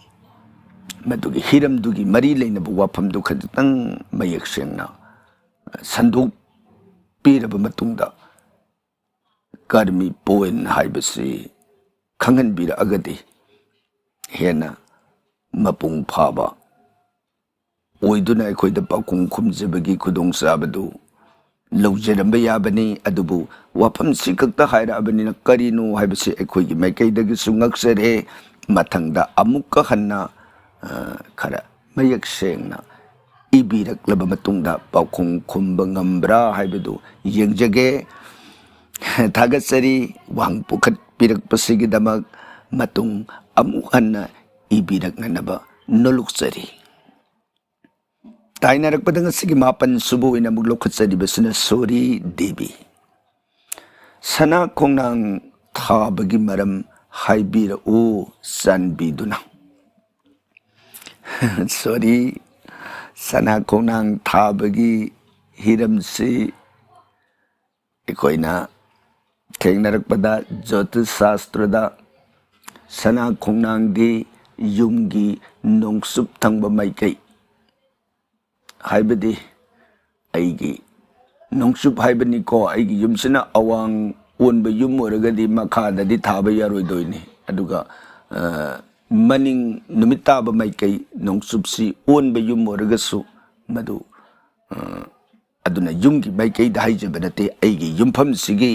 ꯃꯗꯨꯒꯤ ꯍꯤꯔꯝꯗꯨꯒꯤ ꯃꯔꯤ ꯂꯩꯅꯕ ꯋꯥꯐꯝꯗꯨ ꯈꯖꯤꯛꯇꯪ ꯃꯌꯦꯛ ꯁꯦꯡꯅ ꯁꯟꯗꯣꯛꯄꯤꯔꯕ ꯃꯇꯨꯡꯗ ꯀꯔꯃꯤ ꯄꯣꯏꯟ ꯍꯥꯏꯕꯁꯤ ꯈꯪꯍꯟꯕꯤꯔꯛꯑꯒꯗꯤ ꯍꯦꯟꯅ ꯃꯄꯨꯡ ꯐꯥꯕ ꯑꯣꯏꯗꯨꯅ ꯑꯩꯈꯣꯏꯗ ꯄꯥꯎꯈꯨꯝ ꯈꯨꯝꯖꯕꯒꯤ ꯈꯨꯗꯣꯡꯆꯥꯕꯗꯨ ꯂꯧꯖꯔꯝꯕ ꯌꯥꯕꯅꯤ꯫ ꯑꯗꯨꯕꯨ ꯋꯥꯐꯝꯁꯤ ꯈꯛꯇ ꯍꯥꯏꯔꯛꯑꯕꯅꯤꯅ ꯀꯔꯤꯅꯣ ꯍꯥꯏꯕꯁꯤ ꯑꯩꯈꯣꯏꯒꯤ ꯃꯥꯏꯀꯩꯗꯒꯤꯁꯨ ꯉꯛꯆꯔꯦ꯫ ꯃꯊꯪꯗ ꯑꯃꯨꯛꯀ ꯍꯟꯅ, ꯑ, ꯈꯔ ꯃꯌꯦꯛ ꯁꯦꯡꯅ ꯏꯕꯤꯔꯛꯂꯕ ꯃꯇꯨꯡꯗ ꯄꯥꯎꯈꯨꯝ ꯈꯨꯝꯕ ꯉꯝꯕ꯭ꯔꯥ ꯍꯥꯏꯕꯗꯨ ꯌꯦꯡꯖꯒꯦ꯫ ꯊꯥꯒꯠꯆꯔꯤ꯫ ꯋꯥꯍꯪ ꯄꯨꯈꯠꯄꯤꯔꯛꯄꯁꯤꯒꯤꯗꯃꯛ ꯃꯇꯨꯡ ꯑꯃꯨꯛ ꯍꯟꯅ ꯏꯕꯤꯔꯛꯅꯅꯕ ꯅꯣꯂꯨꯛꯆꯔꯤ꯫ ꯇꯥꯏꯅꯔꯛꯄꯗ ꯉꯁꯤꯒꯤ ꯃꯥꯄꯟ ꯁꯨꯕ ꯑꯣꯏꯅ ꯑꯃꯨꯛ ꯂꯧꯈꯠꯆꯔꯤꯕꯁꯤꯅ ꯁꯣꯔꯤ ꯗꯦꯕꯤ꯫ ꯁꯅꯥ ꯈꯣꯡꯅꯥꯡ ꯊꯥꯕꯒꯤ ꯃꯔꯝ ꯍꯥꯏꯕꯤꯔꯛꯎ ꯆꯥꯟꯕꯤꯗꯨꯅ꯫ ꯁꯣꯔꯤ, ꯁꯅꯥ ꯈꯣꯡꯅꯥꯡ ꯊꯥꯕꯒꯤ ꯍꯤꯔꯝꯁꯤ ꯑꯩꯈꯣꯏꯅ ꯊꯦꯡꯅꯔꯛꯄꯗ ꯖ꯭ꯌꯣꯇꯤꯁ ꯁꯥꯁꯇ꯭ꯔꯗ ꯁꯅꯥ ꯈꯣꯡꯅꯥꯡꯗꯤ ꯌꯨꯝꯒꯤ ꯅꯣꯡꯆꯨꯞ ꯊꯪꯕ ꯃꯥꯏꯀꯩ, ꯍꯥꯏꯕꯗꯤ ꯑꯩꯒꯤ ꯅꯣꯡꯆꯨꯞ ꯍꯥꯏꯕꯅꯤꯀꯣ, ꯑꯩꯒꯤ ꯌꯨꯝꯁꯤꯅ ꯑꯋꯥꯡ ꯑꯣꯟꯕ ꯌꯨꯝ ꯑꯣꯏꯔꯒꯗꯤ ꯃꯈꯥꯗꯗꯤ ꯊꯥꯕ ꯌꯥꯔꯣꯏꯗꯣꯏꯅꯤ꯫ ꯑꯗꯨꯒ, ꯑ, ꯃꯅꯤꯡ ꯅꯨꯃꯤꯠ ꯇꯥꯕ ꯃꯥꯏꯀꯩ ꯅꯣꯡꯆꯨꯞꯁꯤ ꯑꯣꯟꯕ ꯌꯨꯝ ꯑꯣꯏꯔꯒꯁꯨ ꯃꯗꯨ, ꯑ, ꯑꯗꯨꯅ ꯌꯨꯝꯒꯤ ꯃꯥꯏꯀꯩꯗ ꯍꯥꯏꯖꯕ ꯅꯠꯇꯦ, ꯑꯩꯒꯤ ꯌꯨꯝꯐꯝꯁꯤꯒꯤ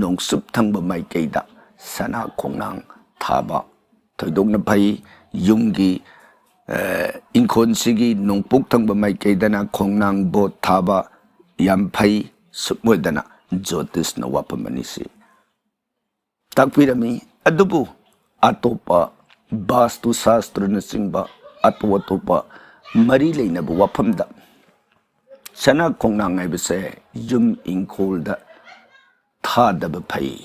ꯅꯣꯡꯆꯨꯞ ꯊꯪꯕ ꯃꯥꯏꯀꯩꯗ ꯁꯅꯥ ꯈꯣꯡꯅꯥꯡ ꯊꯥꯕ ꯊꯣꯏꯗꯣꯛꯅ ꯐꯩ꯫ ꯌꯨꯝꯒꯤ, ꯑ, ꯏꯪꯈꯣꯜꯁꯤꯒꯤ ꯅꯣꯡꯄꯣꯛ ꯊꯪꯕ ꯃꯥꯏꯀꯩꯗꯅ ꯈꯣꯡꯅꯥꯡ ꯕꯣꯠ ꯊꯥꯕ ꯌꯥꯝ ꯐꯩ꯫ ꯁꯨꯞꯅꯣꯏꯗꯅ ꯖꯣꯇꯤꯁꯅ ꯋꯥꯐꯝ ꯑꯅꯤꯁꯤ ꯇꯥꯛꯄꯤꯔꯝꯃꯤ꯫ ꯑꯗꯨꯕꯨ ꯑꯇꯣꯞꯄ ꯕꯥꯁꯇꯨ ꯁꯥꯁꯇ꯭ꯔꯅꯆꯤꯡꯕ ꯑꯇꯣꯞ ꯑꯇꯣꯞꯄ ꯃꯔꯤ ꯂꯩꯅꯕ ꯋꯥꯐꯝꯗ ꯁꯅꯥ ꯈꯣꯡꯅꯥꯡ ꯍꯥꯏꯕꯁꯦ ꯌꯨꯝ ꯏꯪꯈꯣꯜꯗ ꯊꯥꯗꯕ ꯐꯩ꯫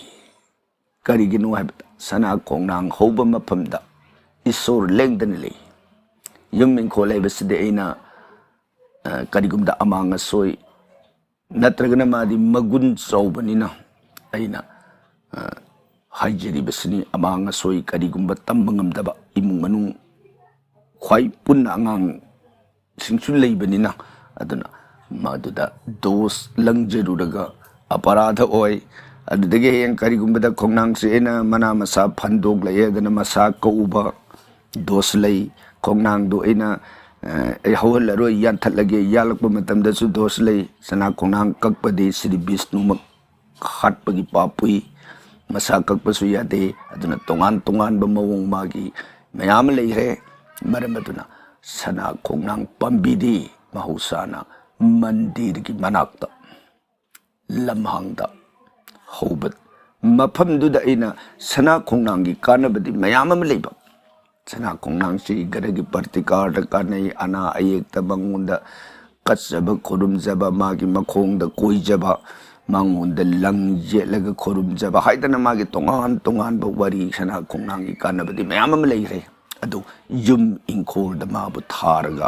ꯀꯔꯤꯒꯤꯅꯣ ꯍꯥꯏꯕꯗ ꯁꯅꯥ ꯈꯣꯡꯅꯥꯡ ꯍꯧꯕ ꯃꯐꯝꯗ ꯏꯁꯣꯔ ꯂꯦꯡꯗꯅ ꯂꯩ꯫ ꯌꯨꯝ ꯏꯪꯈꯣꯜ ꯍꯥꯏꯕꯁꯤꯗꯤ ꯑꯩꯅ, ꯑ, ꯀꯔꯤꯒꯨꯝꯕꯗ ꯑꯃꯥꯡ ꯑꯁꯣꯏ ꯅꯠꯇ꯭ꯔꯒꯅ ꯃꯥꯗꯤ ꯃꯒꯨꯟ ꯆꯥꯎꯕꯅꯤꯅ ꯑꯩꯅ, ꯑ, ꯍꯥꯏꯖꯔꯤꯕꯁꯤꯅꯤ꯫ ꯑꯃꯥꯡ ꯑꯁꯣꯏ ꯀꯔꯤꯒꯨꯝꯕ ꯇꯝꯕ ꯉꯝꯗꯕ ꯏꯃꯨꯡ ꯃꯅꯨꯡ ꯈ꯭ꯋꯥꯏ ꯄꯨꯟꯅ ꯑꯉꯥꯡꯁꯤꯡꯁꯨ ꯂꯩꯕꯅꯤꯅ, ꯑꯗꯨꯅ ꯃꯗꯨꯗ ꯗꯣꯁ ꯂꯪꯖꯔꯨꯔꯒ ꯑꯄꯔꯥꯙ ꯑꯣꯏ꯫ ꯑꯗꯨꯗꯒꯤ ꯍꯌꯦꯡ ꯀꯔꯤꯒꯨꯝꯕꯗ ꯈꯣꯡꯅꯥꯡꯁꯦ ꯑꯩꯅ ꯃꯅꯥ ꯃꯁꯥ ꯐꯟꯗꯣꯛꯂꯛꯑꯦ ꯑꯗꯨꯅ ꯃꯁꯥ ꯀꯛꯎꯕ ꯗꯣꯁ ꯂꯩ꯫ ꯈꯣꯡꯅꯥꯡꯗꯣ ꯑꯩꯅ, ꯑ, ꯑꯩ ꯍꯧꯍꯜꯂꯔꯣꯏ, ꯌꯥꯟꯊꯠꯂꯒꯦ, ꯌꯥꯜꯂꯛꯄ ꯃꯇꯝꯗꯁꯨ ꯗꯣꯁ ꯂꯩ꯫ ꯁꯅꯥ ꯈꯣꯡꯅꯥꯡ ꯀꯛꯄꯗꯤ ꯁ꯭ꯔꯤ ꯕꯤꯁꯅꯨꯃꯛ ꯍꯥꯠꯄꯒꯤ ꯄꯥꯞ ꯄꯨꯏ꯫ ꯃꯁꯥ ꯀꯛꯄꯁꯨ ꯌꯥꯗꯦ꯫ ꯑꯗꯨꯅ ꯇꯣꯉꯥꯟ ꯇꯣꯉꯥꯟꯕ ꯃꯑꯣꯡ ꯃꯥꯒꯤ ꯃꯌꯥꯝ ꯑꯃ ꯂꯩꯈ꯭ꯔꯦ꯫ ꯃꯔꯝ ꯑꯗꯨꯅ ꯁꯅꯥ ꯈꯣꯡꯅꯥꯡ ꯄꯥꯝꯕꯤꯗꯤ ꯃꯍꯧꯁꯥꯅ ꯃꯟꯗꯤꯔꯒꯤ ꯃꯅꯥꯛꯇ ꯂꯝꯍꯥꯡꯗ ꯍꯧꯕ ꯃꯐꯝꯗꯨꯗ ꯑꯩꯅ ꯁꯅꯥ ꯈꯣꯡꯅꯥꯡꯒꯤ ꯀꯥꯟꯅꯕꯗꯤ ꯃꯌꯥꯝ ꯑꯃ ꯂꯩꯕ꯫ ꯁꯅꯥ ꯈꯣꯡꯅꯥꯡꯁꯤ ꯒꯔꯒꯤ ꯄ꯭ꯔꯇꯤꯀꯥꯔꯗ ꯀꯥꯟꯅꯩ, ꯑꯅꯥ ꯑꯌꯦꯛꯇ ꯃꯉꯣꯟꯗ ꯀꯠꯆꯕ ꯈꯨꯔꯨꯝꯖꯕ, ꯃꯥꯒꯤ ꯃꯈꯣꯡꯗ ꯀꯣꯏꯖꯕ, ꯃꯉꯣꯟꯗ ꯂꯪ ꯌꯦꯠꯂꯒ ꯈꯨꯔꯨꯝꯖꯕ ꯍꯥꯏꯗꯅ ꯃꯥꯒꯤ ꯇꯣꯉꯥꯟ ꯇꯣꯉꯥꯟꯕ ꯋꯥꯔꯤ ꯁꯅꯥ ꯈꯣꯡꯅꯥꯡꯒꯤ ꯀꯥꯟꯅꯕꯗꯤ ꯃꯌꯥꯝ ꯑꯃ ꯂꯩꯈ꯭ꯔꯦ꯫ ꯑꯗꯨ ꯌꯨꯝ ꯏꯪꯈꯣꯜꯗ ꯃꯥꯕꯨ ꯊꯥꯔꯒ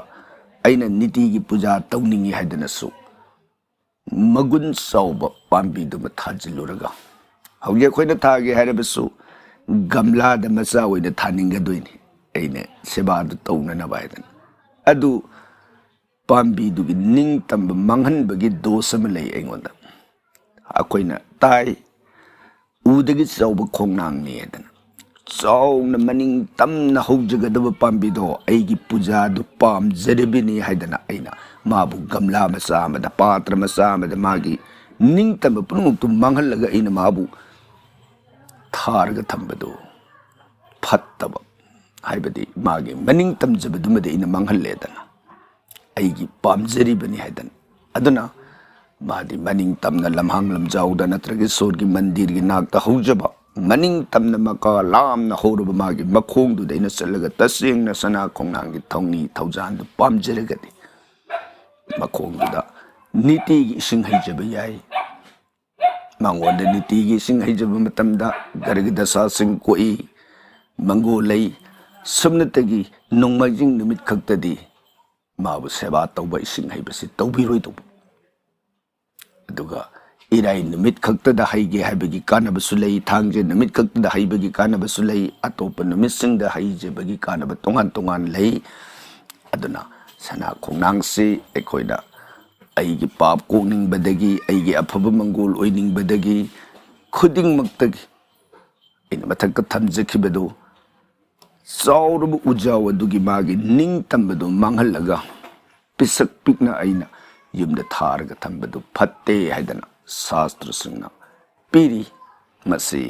ꯑꯩꯅ ꯅꯤꯇꯤꯒꯤ ꯄꯨꯖꯥ ꯇꯧꯅꯤꯡꯏ ꯍꯥꯏꯗꯅꯁꯨ ꯃꯒꯨꯟ ꯆꯥꯎꯕ ꯄꯥꯝꯕꯤꯗꯨꯃ ꯊꯥꯖꯤꯜꯂꯨꯔꯒ, ꯍꯧꯖꯤꯛ ꯑꯩꯈꯣꯏꯅ ꯊꯥꯒꯦ ꯍꯥꯏꯔꯕꯁꯨ ꯒꯝꯂꯥꯗ ꯃꯆꯥ ꯑꯣꯏꯅ ꯊꯥꯅꯤꯡꯒꯗꯣꯏꯅꯤ, ꯑꯩꯅ ꯁꯦꯕꯥꯗꯨ ꯇꯧꯅꯅꯕ ꯍꯥꯏꯗꯅ꯫ ꯑꯗꯨ ꯄꯥꯝꯕꯤꯗꯨꯒꯤ ꯅꯤꯡꯇꯝꯕ ꯃꯥꯡꯍꯟꯕꯒꯤ ꯗꯣꯁ ꯑꯃ ꯂꯩ ꯑꯩꯉꯣꯟꯗ꯫ ꯑꯩꯈꯣꯏꯅ ꯇꯥꯏ, "ꯎꯗꯒꯤ ꯆꯥꯎꯕ ꯈꯣꯡꯅꯥꯡꯅꯤ" ꯍꯥꯏꯗꯅ꯫ ꯆꯥꯎꯅ ꯃꯅꯤꯡ ꯇꯝꯅ ꯍꯧꯖꯒꯗꯕ ꯄꯥꯝꯕꯤꯗꯣ ꯑꯩꯒꯤ ꯄꯨꯖꯥꯗꯨ ꯄꯥꯝꯖꯔꯤꯕꯅꯤ ꯍꯥꯏꯗꯅ ꯑꯩꯅ ꯃꯥꯕꯨ ꯒꯝꯂꯥ ꯃꯆꯥ ꯑꯃꯗ, ꯄꯥꯇ꯭ꯔ ꯃꯆꯥ ꯑꯃꯗ ꯃꯥꯒꯤ ꯅꯤꯡꯇꯝꯕ ꯄꯨꯝꯅꯃꯛꯇꯨ ꯃꯥꯡꯍꯜꯂꯒ ꯑꯩꯅ ꯃꯥꯕꯨ ꯊꯥꯔꯒ ꯊꯝꯕꯗꯨ ꯐꯠꯇꯕ, ꯍꯥꯏꯕꯗꯤ ꯃꯥꯒꯤ ꯃꯅꯤꯡ ꯇꯝꯖꯕꯗꯨꯃꯗꯤ ꯑꯩꯅ ꯃꯥꯡꯍꯜꯂꯦꯗꯅ꯫ ꯑꯩꯒꯤ ꯄꯥꯝꯖꯔꯤꯕꯅꯤ ꯍꯥꯏꯗꯅ꯫ ꯑꯗꯨꯅ ꯃꯥꯗꯤ ꯃꯅꯤꯡ ꯇꯝꯅ ꯂꯝꯍꯥꯡ ꯂꯝꯖꯥꯎꯗ ꯅꯠꯇ꯭ꯔꯒ ꯏꯁꯣꯔꯒꯤ ꯃꯟꯗꯤꯔꯒꯤ ꯅꯥꯛꯇ ꯍꯧꯖꯕ, ꯃꯅꯤꯡ ꯇꯝꯅ ꯃꯀꯥ ꯂꯥꯝꯅ ꯍꯧꯔꯕ ꯃꯥꯒꯤ ꯃꯈꯣꯡꯗꯨꯗ ꯑꯩꯅ ꯆꯠꯂꯒ ꯇꯁꯦꯡꯅ ꯁꯅꯥ ꯈꯣꯡꯅꯥꯡꯒꯤ ꯊꯧꯅꯤ ꯊꯧꯖꯥꯟꯗꯨ ꯄꯥꯝꯖꯔꯒꯗꯤ, ꯃꯈꯣꯡꯗꯨꯗ ꯅꯤꯇꯤꯒꯤ ꯏꯁꯤꯡ ꯍꯩꯖꯕ ꯌꯥꯏ꯫ ꯃꯉꯣꯟꯗ ꯅꯤꯇꯤꯒꯤ ꯏꯁꯤꯡ ꯍꯩꯖꯕ ꯃꯇꯝꯗ ꯒꯔꯒ ꯗꯁꯥꯁꯤꯡ ꯀꯣꯛꯏ, ꯃꯪꯒꯣꯜ ꯂꯩ꯫ ꯁꯨꯞꯅꯇꯒꯤ ꯅꯣꯡꯃꯥꯏꯖꯤꯡ ꯅꯨꯃꯤꯠ ꯈꯛꯇꯗꯤ ꯃꯥꯕꯨ ꯁꯦꯕꯥ ꯇꯧꯕ, ꯏꯁꯤꯡ ꯍꯩꯕꯁꯤ ꯇꯧꯕꯤꯔꯣꯏꯗꯧꯕ꯫ ꯑꯗꯨꯒ ꯏꯔꯥꯏ ꯅꯨꯃꯤꯠ ꯈꯛꯇꯗ ꯍꯩꯒꯦ ꯍꯥꯏꯕꯒꯤ ꯀꯥꯟꯅꯕꯁꯨ ꯂꯩ, ꯊꯥꯡꯖ ꯅꯨꯃꯤꯠ ꯈꯛꯇꯗ ꯍꯩꯕꯒꯤ ꯀꯥꯟꯅꯕꯁꯨ ꯂꯩ, ꯑꯇꯣꯞꯄ ꯅꯨꯃꯤꯠꯁꯤꯡꯗ ꯍꯩꯖꯕꯒꯤ ꯀꯥꯟꯅꯕ ꯇꯣꯉꯥꯟ ꯇꯣꯉꯥꯟ ꯂꯩ꯫ ꯑꯗꯨꯅ ꯁꯅꯥ ꯈꯣꯡꯅꯥꯡꯁꯤ ꯑꯩꯈꯣꯏꯅ ꯑꯩꯒꯤ ꯄꯥꯞ ꯀꯣꯛꯅꯤꯡꯕꯗꯒꯤ, ꯑꯩꯒꯤ ꯑꯐꯕ ꯃꯪꯒꯣꯜ ꯑꯣꯏꯅꯤꯡꯕꯗꯒꯤ, ꯈꯨꯗꯤꯡꯃꯛꯇꯒꯤ ꯑꯩꯅ ꯃꯊꯛꯇ ꯊꯝꯖꯈꯤꯕꯗꯨ, ꯆꯥꯎꯔꯕ ꯎꯖꯥꯎ ꯑꯗꯨꯒꯤ ꯃꯥꯒꯤ ꯅꯤꯡꯇꯝꯕꯗꯨ ꯃꯥꯡꯍꯜꯂꯒ ꯄꯤꯁꯛ ꯄꯤꯛꯅ ꯑꯩꯅ ꯌꯨꯝꯗ ꯊꯥꯔꯒ ꯊꯝꯕꯗꯨ ꯐꯠꯇꯦ ꯍꯥꯏꯗꯅ ꯁꯥꯁꯇ꯭ꯔꯁꯤꯡꯅ ꯄꯤꯔꯤ꯫ ꯃꯁꯤ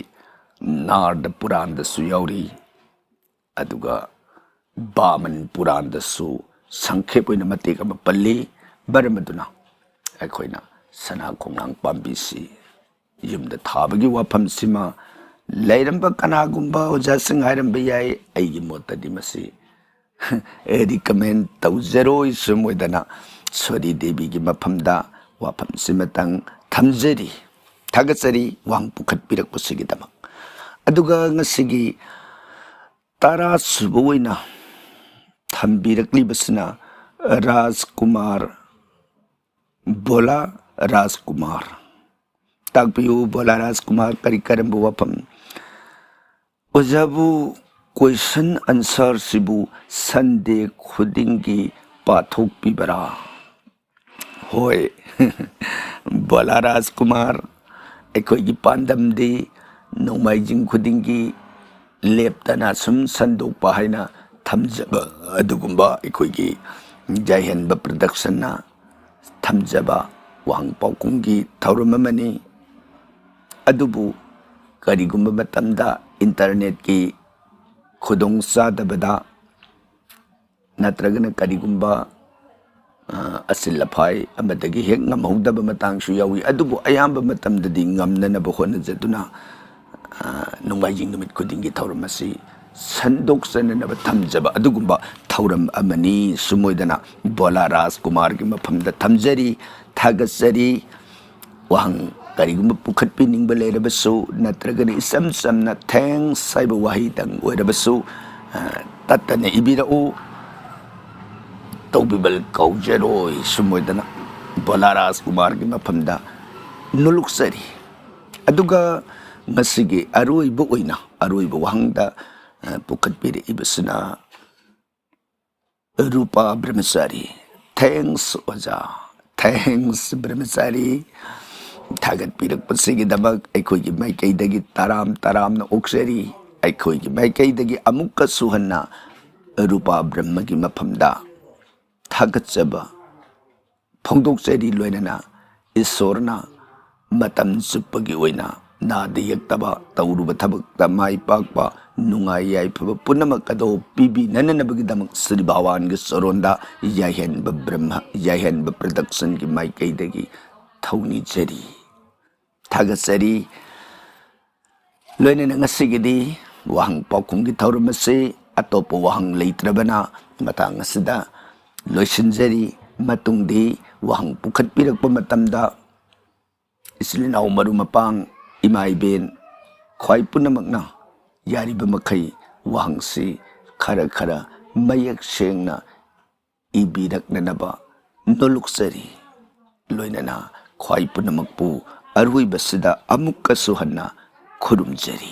ꯅꯥꯔꯗ ꯄꯨꯔꯥꯟꯗꯁꯨ ꯌꯥꯎꯔꯤ, ꯑꯗꯨꯒ ꯕꯥꯃꯟ ꯄꯨꯔꯥꯟꯗꯁꯨ ꯁꯪꯈꯦꯞ ꯑꯣꯏꯅ ꯃꯇꯦꯛ ꯑꯃ ꯄꯜꯂꯤ꯫ ꯃꯔꯝ ꯑꯗꯨꯅ ꯑꯩꯈꯣꯏꯅ ꯁꯅꯥ ꯈꯣꯡꯅꯥꯡ ꯄꯥꯝꯕꯤꯁꯤ ꯌꯨꯝꯗ ꯊꯥꯕꯒꯤ ꯋꯥꯐꯝꯁꯤꯃ ꯂꯩꯔꯝꯕ ꯀꯅꯥꯒꯨꯝꯕ ꯑꯣꯖꯥꯁꯤꯡ ꯍꯥꯏꯔꯝꯕ ꯌꯥꯏ꯫ ꯑꯩꯒꯤ ꯃꯣꯠꯇꯗꯤ ꯃꯁꯤ ꯔꯤꯀꯃꯦꯟ ꯇꯧꯖꯔꯣꯏ꯫ ꯁꯨꯝ ꯑꯣꯏꯗꯅ ꯁꯣꯔꯤ ꯗꯦꯕꯤꯒꯤ ꯃꯐꯝꯗ ꯋꯥꯐꯝꯁꯤꯃꯇꯪ ꯊꯝꯖꯔꯤ꯫ ꯊꯥꯒꯠꯆꯔꯤ ꯋꯥꯍꯪ ꯄꯨꯈꯠꯄꯤꯔꯛꯄꯁꯤꯒꯤꯗꯃꯛ꯫ ꯑꯗꯨꯒ ꯉꯁꯤꯒꯤ ꯇꯔꯥꯁꯨꯕ ꯑꯣꯏꯅ ꯊꯝꯕꯤꯔꯛꯂꯤꯕꯁꯤꯅ ꯔꯥꯖꯀꯨꯃꯥꯔ, ꯕꯣꯂꯥ ꯔꯥꯖꯀꯨꯃꯥꯔ꯫ ꯇꯥꯛꯄꯤꯌꯨ, ꯕꯣꯂꯥ ꯔꯥꯖꯀꯨꯃꯥꯔ, ꯀꯔꯤ ꯀꯔꯝꯕ ꯋꯥꯐꯝ? ꯑꯣꯖꯥꯕꯨ, ꯀꯣꯏꯁꯟ ꯑꯟꯁꯔꯁꯤꯕꯨ ꯁꯟꯗꯦ ꯈꯨꯗꯤꯡꯒꯤ ꯄꯥꯊꯣꯛꯄꯤꯕꯔꯥ? ꯍꯣꯏ, ꯚꯣꯂꯥ ꯔꯥꯖꯀꯨꯃꯥꯔ, ꯑꯩꯈꯣꯏꯒꯤ ꯄꯥꯟꯗꯝꯗꯤ ꯅꯣꯡꯃꯥꯏꯖꯤꯡ ꯈꯨꯗꯤꯡꯒꯤ ꯂꯦꯞꯇꯅ ꯁꯨꯝ ꯁꯟꯗꯣꯛꯄ ꯍꯥꯏꯅ ꯊꯝꯖꯕ ꯑꯗꯨꯒꯨꯝꯕ ꯑꯩꯈꯣꯏꯒꯤ ꯌꯥꯏꯍꯟꯕ ꯄ꯭ꯔꯗꯛꯁꯟꯅ ꯊꯝꯖꯕ ꯋꯥꯍꯪ ꯄꯥꯎꯈꯨꯝꯒꯤ ꯊꯧꯔꯝ ꯑꯃꯅꯤ꯫ ꯑꯗꯨꯕꯨ ꯀꯔꯤꯒꯨꯝꯕ ꯃꯇꯝꯗ ꯏꯟꯇꯔꯅꯦꯠꯀꯤ ꯈꯨꯗꯣꯡꯆꯥꯗꯕꯗ ꯅꯠꯇ꯭ꯔꯒꯅ ꯀꯔꯤꯒꯨꯝꯕ, ꯑ, ꯑꯆꯤꯜ ꯑꯐꯥꯏ ꯑꯃꯗꯒꯤ ꯍꯦꯛ ꯉꯝꯍꯧꯗꯕ ꯃꯇꯥꯡꯁꯨ ꯌꯥꯎꯏ꯫ ꯑꯗꯨꯕꯨ ꯑꯌꯥꯝꯕ ꯃꯇꯝꯗꯗꯤ ꯉꯝꯅꯅꯕ ꯍꯣꯠꯅꯖꯗꯨꯅ, ꯑ, ꯅꯣꯡꯃꯥꯏꯖꯤꯡ ꯅꯨꯃꯤꯠ ꯈꯨꯗꯤꯡꯒꯤ ꯊꯧꯔꯝ ꯑꯁꯤ ꯁꯟꯗꯣꯛꯆꯅꯅꯕ ꯊꯝꯖꯕ ꯑꯗꯨꯒꯨꯝꯕ ꯊꯧꯔꯝ ꯑꯃꯅꯤ꯫ ꯁꯨꯝ ꯑꯣꯏꯗꯅ ꯚꯣꯂꯥ ꯔꯥꯖꯀꯨꯃꯥꯔꯒꯤ ꯃꯐꯝꯗ ꯊꯝꯖꯔꯤ, ꯊꯥꯒꯠꯆꯔꯤ꯫ ꯋꯥꯍꯪ ꯀꯔꯤꯒꯨꯝꯕ ꯄꯨꯈꯠꯄꯤꯅꯤꯡꯕ ꯂꯩꯔꯕꯁꯨ, ꯅꯠꯇ꯭ꯔꯒꯅ ꯏꯆꯝ ꯆꯝꯅ "thanks" ꯍꯥꯏꯕ ꯋꯥꯍꯩꯗꯪ ꯑꯣꯏꯔꯕꯁꯨ, ꯑ, ꯇꯠꯇꯅ ꯏꯕꯤꯔꯛꯎ꯫ ꯇꯧꯕꯤꯕ ꯀꯧꯖꯔꯣꯏ꯫ ꯁꯨꯝ ꯑꯣꯏꯗꯅ ꯚꯣꯂꯥ ꯔꯥꯖꯀꯨꯃꯥꯔꯒꯤ ꯃꯐꯝꯗ ꯅꯣꯂꯨꯛꯆꯔꯤ꯫ ꯑꯗꯨꯒ ꯉꯁꯤꯒꯤ ꯑꯔꯣꯏꯕ ꯑꯣꯏꯅ, ꯑꯔꯣꯏꯕ ꯋꯥꯍꯪꯗ, ꯑ, ꯄꯨꯈꯠꯄꯤꯔꯛꯏꯕꯁꯤꯅ ꯔꯨꯄꯥ ꯕ꯭ꯔꯍꯃꯆꯥꯔꯤ꯫ "Thanks ꯑꯣꯖꯥ, thanks ꯕ꯭ꯔꯍꯃꯆꯥꯔꯤ꯫ ꯊꯥꯒꯠꯄꯤꯔꯛꯄꯁꯤꯒꯤꯗꯃꯛ ꯑꯩꯈꯣꯏꯒꯤ ꯃꯥꯏꯀꯩꯗꯒꯤ ꯇꯔꯥꯝ ꯇꯔꯥꯝꯅ ꯑꯣꯛꯆꯔꯤ꯫ ꯑꯩꯈꯣꯏꯒꯤ ꯃꯥꯏꯀꯩꯗꯒꯤ ꯑꯃꯨꯛꯀꯁꯨ ꯍꯟꯅ ꯔꯨꯄꯥ ꯕ꯭ꯔꯍꯃꯒꯤ ꯃꯐꯝꯗ ꯊꯥꯒꯠꯆꯕ ꯐꯣꯡꯗꯣꯛꯆꯔꯤ꯫ ꯂꯣꯏꯅꯅ ꯏꯁꯣꯔꯅ ꯃꯇꯝ ꯆꯨꯞꯄꯒꯤ ꯑꯣꯏꯅ ꯅꯥꯗ ꯌꯦꯛꯇꯕ, ꯇꯧꯔꯨꯕ ꯊꯕꯛꯇ ꯃꯥꯏ ꯄꯥꯛꯄ, ꯅꯨꯡꯉꯥꯏ ꯌꯥꯏꯐꯕ ꯄꯨꯝꯅꯃꯛ ꯑꯗꯣ ꯄꯤꯕꯤꯅꯅꯕꯒꯤꯗꯃꯛ ꯁ꯭ꯔꯤ ꯚꯒꯋꯥꯟꯒꯤ ꯆꯔꯣꯟꯗ ꯌꯥꯏꯍꯟꯕ ꯕ꯭ꯔꯍꯃ, ꯌꯥꯏꯍꯟꯕ ꯄ꯭ꯔꯗꯛꯁꯟꯒꯤ ꯃꯥꯏꯀꯩꯗꯒꯤ ꯊꯧꯅꯤꯖꯔꯤ, ꯊꯥꯒꯠꯆꯔꯤ꯫ ꯂꯣꯏꯅꯅ ꯉꯁꯤꯒꯤꯗꯤ ꯋꯥꯍꯪ ꯄꯥꯎꯈꯨꯝꯒꯤ ꯊꯧꯔꯝ ꯑꯁꯤ ꯑꯇꯣꯞꯄ ꯋꯥꯍꯪ ꯂꯩꯇ꯭ꯔꯕꯅ ꯃꯇꯥꯡ ꯑꯁꯤꯗ ꯂꯣꯏꯁꯤꯟꯖꯔꯤ꯫ ꯃꯇꯨꯡꯗꯤ ꯋꯥꯍꯪ ꯄꯨꯈꯠꯄꯤꯔꯛꯄ ꯃꯇꯝꯗ ꯏꯆꯤꯜ ꯏꯅꯥꯎ, ꯃꯔꯨꯞ ꯃꯄꯥꯡ, ꯏꯃꯥ ꯏꯕꯦꯟ, ꯈ꯭ꯋꯥꯏ ꯄꯨꯝꯅꯃꯛꯅ ꯌꯥꯔꯤꯕ ꯃꯈꯩ ꯋꯥꯍꯪꯁꯤ ꯈꯔ ꯈꯔ ꯃꯌꯦꯛ ꯁꯦꯡꯅ ꯏꯕꯤꯔꯛꯅꯅꯕ ꯅꯣꯂꯨꯛꯆꯔꯤ꯫ ꯂꯣꯏꯅꯅ ꯈ꯭ꯋꯥꯏ ꯄꯨꯝꯅꯃꯛꯄꯨ ꯑꯔꯣꯏꯕꯁꯤꯗ ꯑꯃꯨꯛꯀꯁꯨ ꯍꯟꯅ ꯈꯨꯔꯨꯝꯖꯔꯤ꯫